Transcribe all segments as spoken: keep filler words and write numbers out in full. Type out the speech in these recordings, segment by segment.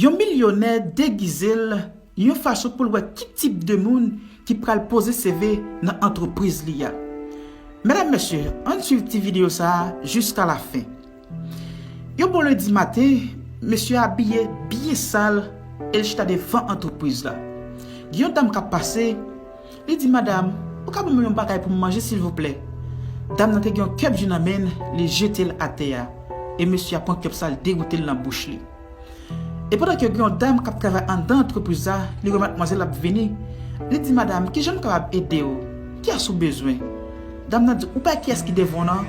Yon milyonè degize l yon fason pou l wè ki tip de moun ki pral poze seve nan antrepriz li a. Medam, mesye, ann swiv ti videyo sa a jiska lafen. Yon bon lendi maten, mesye a abiye byen sal e l chita devan antrepriz la. Gen yon dam k ap pase, li di, "Madam, ou ka ban mwen yon bagay pou m manje, silvouplè?" Dam nan te gen yon kèp ji nan men l, li jete l atè a. E mesye a pran kèp sa, l degoute l nan bouch li. E pandan ke gen yon dam k ap travay anndan antrepriz la, li wè madmwazèl ap vini, li di, "Madam, kijan m kapab ede w? Kiyès ou bezwen?" Dam nan di, "Ou pa kiyès ki devan w nan?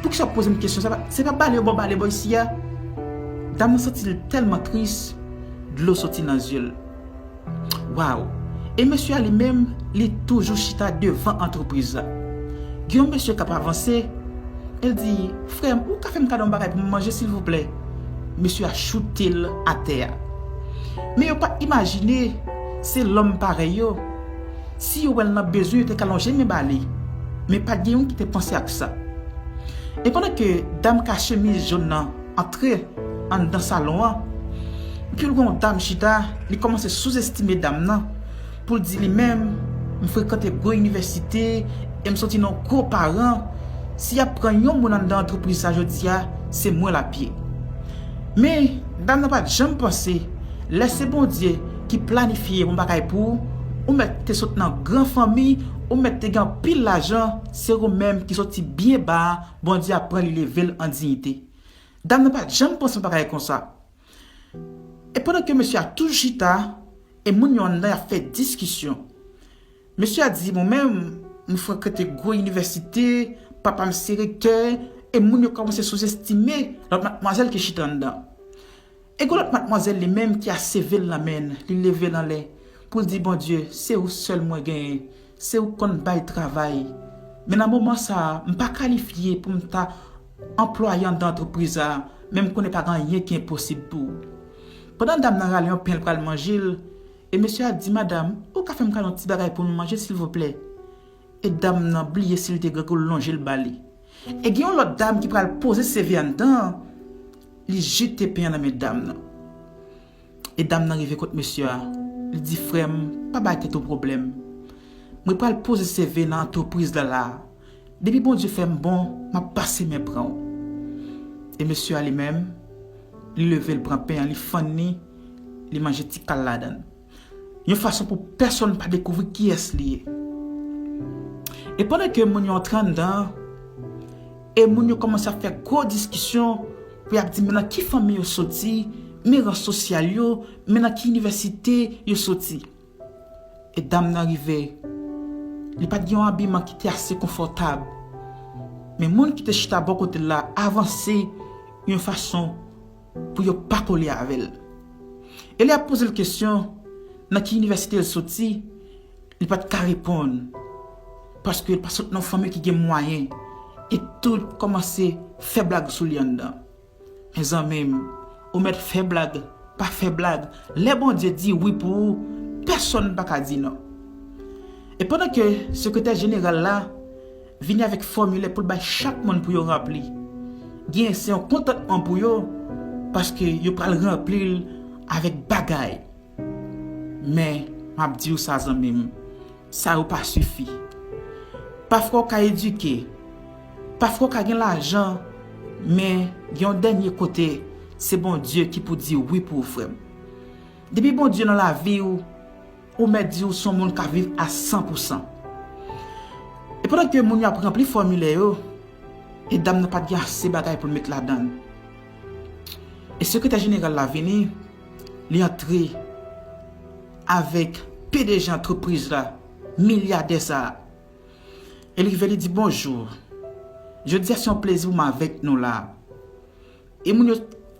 Poukisa w ap poze m kesyon sa? Se pa bale yo ba w bale bò isi a?" Dam nan santi l tèlman tris, dlo soti nan zye l. Waw! E mesye a li menm, li toujou chita devan antrepriz la. Gen yon mesye k ap avanse, e l di, "Frè m, ou ka fè m kado yon bagay pou m manje, silvouplè?" Mesye a choute l atè a. Men yo pa t imajine se lòm parèy yo. Si yo wè l nan bezwen, yo te ka lonje men ba li. Men pa t gen youn ki te panse ak sa. E pandan ke dam ka chemiz jòn nan antre anndan salon an, epi l wè yon dam chita, li kòmanse souzestime dam nan, pou l di li menm, "M frekante gwo inivèsite, e m soti nan gwo paran, si y ap pran yon moun anndan antrepriz sa jodi a, se mwen l ap ye." Men, dam nan pa t janm panse, lè se Bondye ki planifye yon bagay pou ou, ou mèt te sot nan gran fanmi, ou mèt te gen anpil lajan, se ou menm ki soti byen ba a, Bondye ap pran li leve l an diyite. Dam nan pa t janm panse yon bagay konsa. E pandan ke mesye a toujou chita, e moun yo anndan y ap fè diskisyon. Mesye a di, "Mwen menm, m frekante gwo inivèsite, papa m se rektè," e moun yo kòmanse souzestime lòt madmwazèl ki chita anndan. E gen lòt madmwazèl li menm ki aseve l nan men l, li leve l anlè pou l di, "Bondye, se ou sèl mwen genyen, se ou k konn bay travay. Men nan moman sa a, m pa kalifye pou m ta anplwaye anndan antrepriz la, men m konnen pa gen anyen ki enposib pou ou." Pandan dam nan rale yon pen l pral manje l, e mesye a di, "Madam, ou ka fè m kado yon ti bagay pou m manje, silvouplè?" E dam nan bliye si l te grangou, l lonje l ba li. E gen yon lòt dam ki pral poze seve anndan an, li jete pen an nan men dam nan. E dam nan rive kot mesye a, li di, "Frè m, pa bay tèt ou pwoblèm. Mwen pral poze seve nan antrepriz la la a. Depi Bondye fè m bon, m ap pase men pran w." E mesye a li menm, li leve, l pran pen an, li fann li, li manje ti kal ladan l. Yon fason pou pèsonn pa dekouvri kiyès li ye. E pandan ke moun yo antre anndan an, e moun yo kòmanse ap fè gwo diskisyon, pou y ap di men nan ki fanmi yo soti, men ran sosyal yo, men nan ki inivèsite yo soti. E dam nan rive, li pa t gen yon abiman ki te ase konfòtab. Men moun ki te chita bò kote l la avanse yon fason pou yo pa kole avè l. E lè y ap poze l kesyon nan ki inivèsite l soti, li pa t ka reponn, paske l pa sot nan yon fanmi ki gen mwayen, e tout kòmanse fè blag sou li anndan. Mezanmi m, ou mèt fè blag, pa fè blag, lè Bondye di wi pou ou, pèsonn pa ka di non. E pandan ke sekretè jeneral la vini avèk fòmilè pou l bay chak moun pou yo ranpli. Gen se yon kontantman pou yo, paske yo pral ranpli l avèk bagay. Men, m ap di w sa, zanmi m, sa yo pa sifi. Pafwa w ka edike, pafwa w ka gen lajan, men gen yon dènye kote, se Bondye ki pou di wi pou ou, frè m. Depi Bondye nan lavi w, ou mèt di w se yon moun k ap viv a san pou san. E pandan ke moun yo ap ranpli fòmilè yo, e dam nan pa t gen ase bagay pou l met ladan l. E sekretè jeneral la vini, li antre avèk P D G antrepriz la, milyadè sa a. E li rive, li di, "Bonjou. Jodi a se yon plezi pou m avèk nou la." E moun yo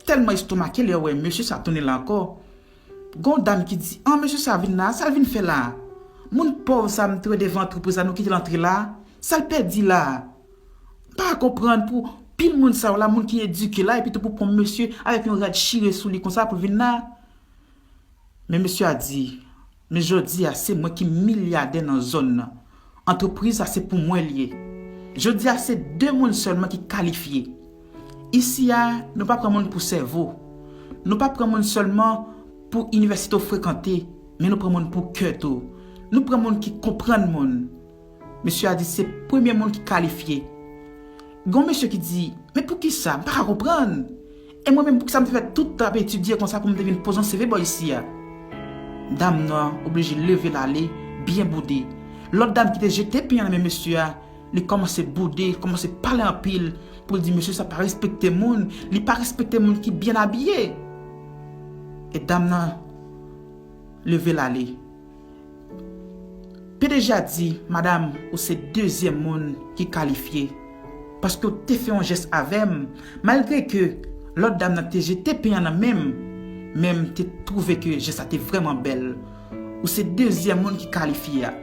tèlman estomake lè yo wè mesye sa tounen la ankò. Gon dam ki di, "An, mesye sa vin la, sa l vin fè la? Moun pòv sa m te wè devan antrepriz la, nou kite l antre la? Sa l pèdi la?" M pa konprann pou pil moun sa yo la, moun ki edike la, epi tou pou pran mesye avèk yon rad chire sou li konsa pou l vin la. Men mesye a di, "Men jodi a, se mwen ki milyadè nan zòn nan. Antrepriz sa se pou mwen l ye. Jodi a, se de moun sèlman ki kalifye. Isi a, nou pa pran moun pou sèvo. Nou pa pran moun sèlman pou inivèsite w frekante, men nou pran moun pou kè tou. Nou pran moun ki konprann moun. Mesye a di se premye moun ki kalifye. Gen yon mesye ki di, men poukisa? M pa ka konprann. E mwen menm, poukisa m te fè tout tan ap etidye konsa pou m te vin poze yon C V bò isi a? Dam nan oblije leve l ale, byen boude. Lòt dam ki te jete pen an nan men mesye a, li kòmanse boude, li kòmanse pale anpil pou l di mesye sa pa respekte moun, li pa respekte moun ki byen abiye. E dam nan leve l ale. P D G a di, madam, ou se dezyèm moun ki kalifye. Paske w te fè yon jès avè m, malgre ke lòt dam nan te jete pen an nan men m, men m te twouve ke jès la te vrèman bèl. Ou se dezyèm moun ki kalifye a.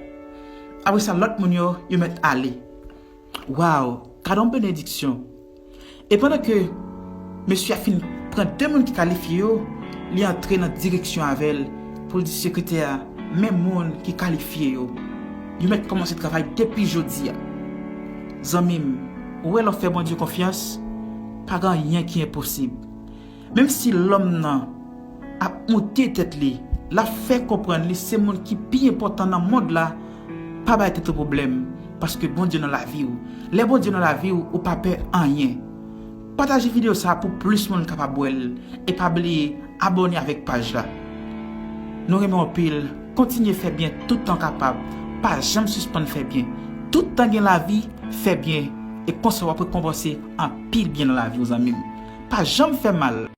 Apre sa, lòt moun yo, yo mèt ale. Waw, gade yon benediksyon! E pandan ke mesye a fin pran de moun ki kalifye yo, li antre nan direksyon avè l pou l di sekretè a, men moun ki kalifye yo. Yo mèt kòmanse travay depi jodi a. Zanmi m, ou wè lè w fè Bondye konfyans, pa gen anyen ki enposib. Menm si lòm nan ap moute tèt li, l ap fè konprann li se moun ki pi enpòtan nan mond la, pa bay tèt ou pwoblèm, paske Bondye nan lavi w. Lè Bondye nan lavi w, ou pa pè anyen. Pataje videyo sa a pou plis moun kapab wè l, e pa bliye abòne avèk paj la. Nou renmen w anpil, kontinye fè byen tout tan w kapab, pa janm sispann fè byen. Tout tan gen lavi, fè byen, e konsa w ap rekonpanse anpil byen nan lavi w, zanmi m. Pa janm fè mal.